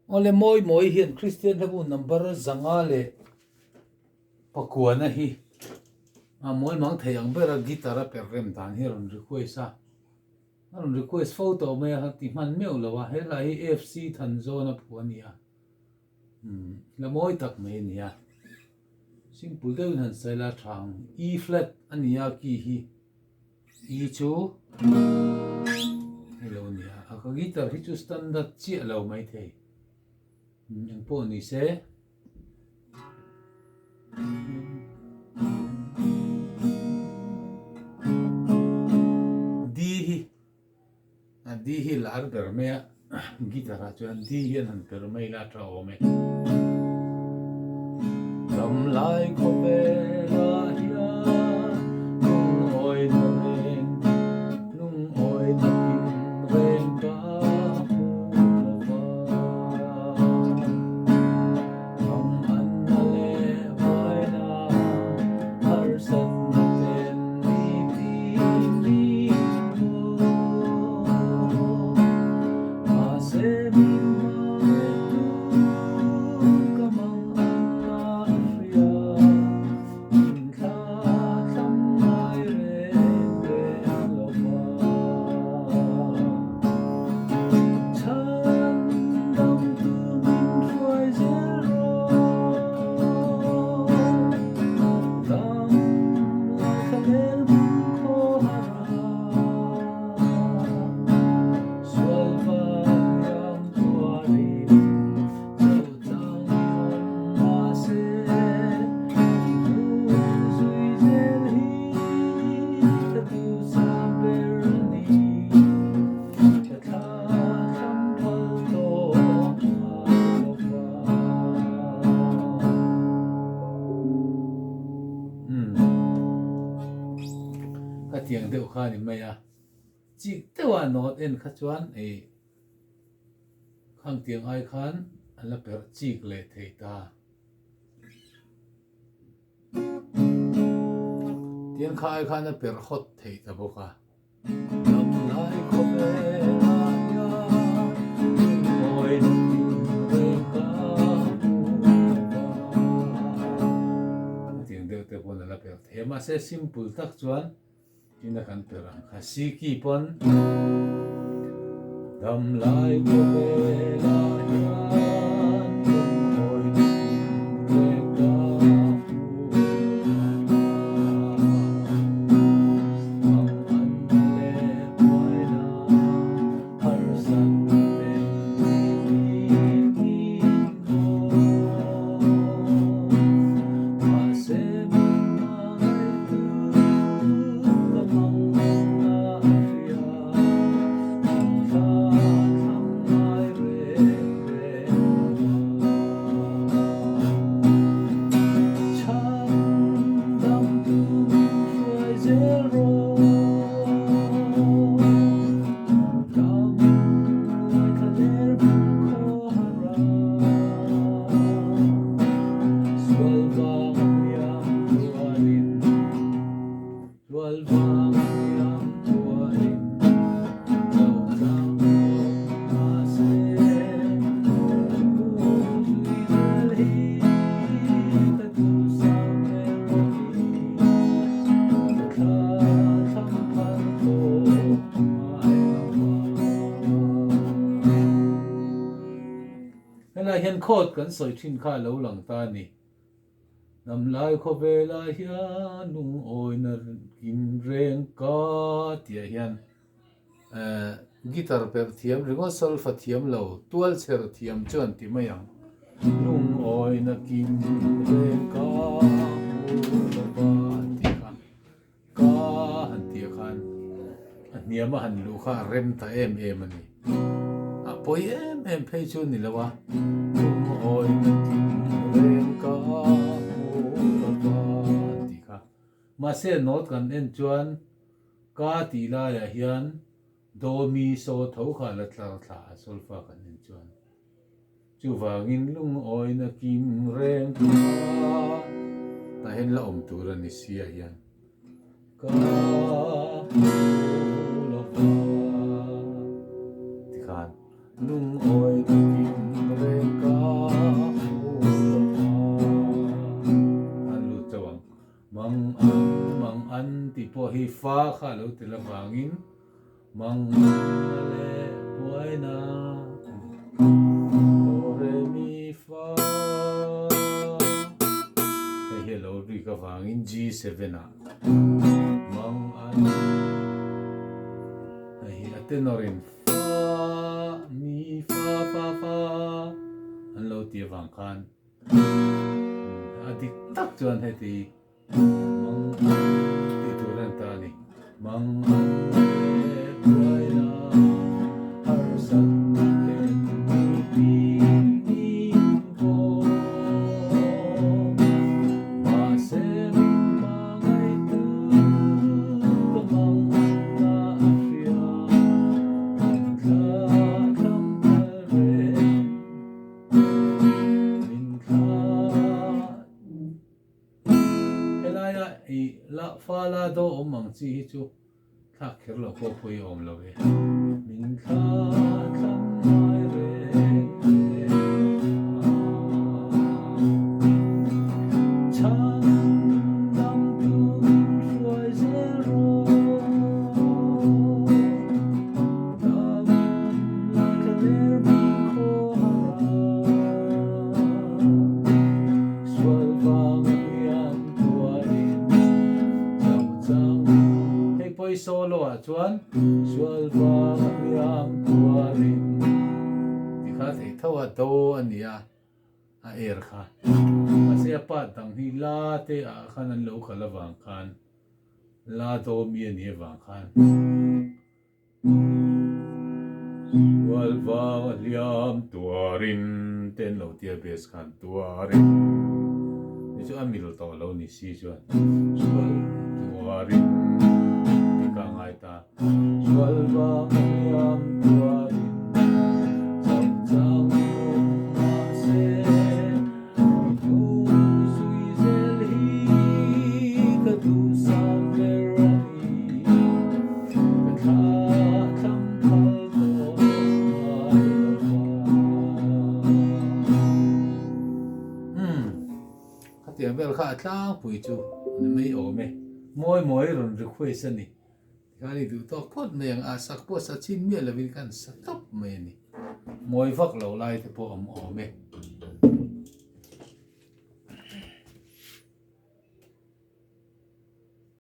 Awle mawi mawi hian Kristian hlabu number 509 na hi a mawi mang thei ang ber a guitar a per rem dan hi a rawn request a, a rawn request fo tawh mai a ti hman meuh lo a, he hla hi FC Thanzawn a phuah a ni a, umm hla mawi tak mai a ni a, simple deuhin han sawi la tha ang, E flat a ni a key hi. I chu hei lo nia a ka guitar hi chu standard chiah lo mai thei eng pawh ni se. D hi A D hi lar ber mai a, guitar ah chuan D hian han per mai ila a tha awm e. Ramlai khawvelah hian lungawina reng, lungawina kim reng ka hmu lo va. Ram an na leh buaina harsatna ten mi ti min maw. Mahse min hmangaihtu ka mang an na a hria, min thla thlam ngai reng reng lo va. Chhan dangtu min hruai zel rawh, dam lai thla lel hmun khaw har a, sual van iang tuarin cho chang i awm mahse, i hnu zui zel hi ka duhsam ber a ni. Ka thla thlam phal tawh ngai lo va. Umm. Khatiang deuh kha a ni mai a. Chik deuha note en kha chuan ei khangtiang ai khan an la perh chik leh thei ta. Tiang kha ai khan a perh hawt thei ta bawk a. Damlai khawvelah hian lungawi na kim reng ka hmu lo va. Hetiang deuh te pawn a la perh thei a, mahse simple tak chuan Ina kan per ang kha Siki pawn Damlai khawvelah hian lungawi na kim reng ka hmu lo va. Ang an na leh buaina harsat ten mi ti min haw. Mahse min hmangaihtu ka mang na a hria, min thla thlam ngai reng reng lo va. Chhan dangtu min hruai zel rawh, dam lai thla ler hmun khaw har a. Sual vang a hliam tuarin, sual vang a hliam tuarin, cho chang awm mahse, i zui zel hi ka duhsam ber a ni. Ka thla thlam phal tawh ngai lo va. Helai hian khawt kan sawi thin kha a lo lang ta a ni. Damlai khawvelah hian lungawina kim reng ka tihah hian guitar perh thiam ringawt solfa thiam lo tual chher thiam chuan ti mai ang. Lungawina kim reng ka hmu lo va an tih kha ka han tih khan a hniam a han luh kha a rem ta em em a ni. A pawi em em phei chu ni lo a, lungawina kim reng ka hmu lo va an tih kha. Mahse note kan en chuan ka tih laiah hian do mi so tho kha la tlar thla a solfa kan en chuan. Chuvangin lungawina kim reng ka tah hian la awm tur a ni sia hian ka hmu lo va tikhan lungawina kim reng. hi fa kha a lo tel avangin Manganna leh buaina Do re mi fa Hei hi a lo rik avangin G7 ah Mangan Hei hi a tenor in fa mi fa fa fa an lo ti avang khan a dik tak chuan heti Mang tih tur a ni ta a ni. Mang an leh buaina harsat ten nitin min bawm. Mahse min hmangaihtu ka mang an na a hria. Min thla thlam phal reng. Min thla. Helaia i la fa la do awm ang chi hi chu thlak kher lo pawh pawh i awm lo e. Min thla thlam ngai reng reng a. Chhan dam tu min hruai zel rawh. Dam la thla ler bik khaw har a. Sual vang a hliam tuarin chauh chang Hei pawi solo ah chuan Sual vang a hliam tuarin ti kha thei tho a do a ni a, a er kha. Mahse a part dang hi la te ah khan an lo kal avang khan la do mi a nih avang khan. Sual vang a hliam tuarin te an lo tia bes khan tuarin ni chu a mil tawh lo ni si chuan sual tuarin ti ka ngai ta sual vang a hliam tuarin chauh chang awm mahse i hnung zui zel hi ka duhsam ber a ni. Ka thla thlam phal tawh ngai lo va. Umm, khatiang vel kha a tlangpui chu a ni mai awm e. Mawi mawi rawn request a ni. Tikhan i duh tawk phawt mai ang a, sak pawh sa chin miah lovin khan sa tawp mai a ni. Mawi vak lo lai te pawh awm awm e.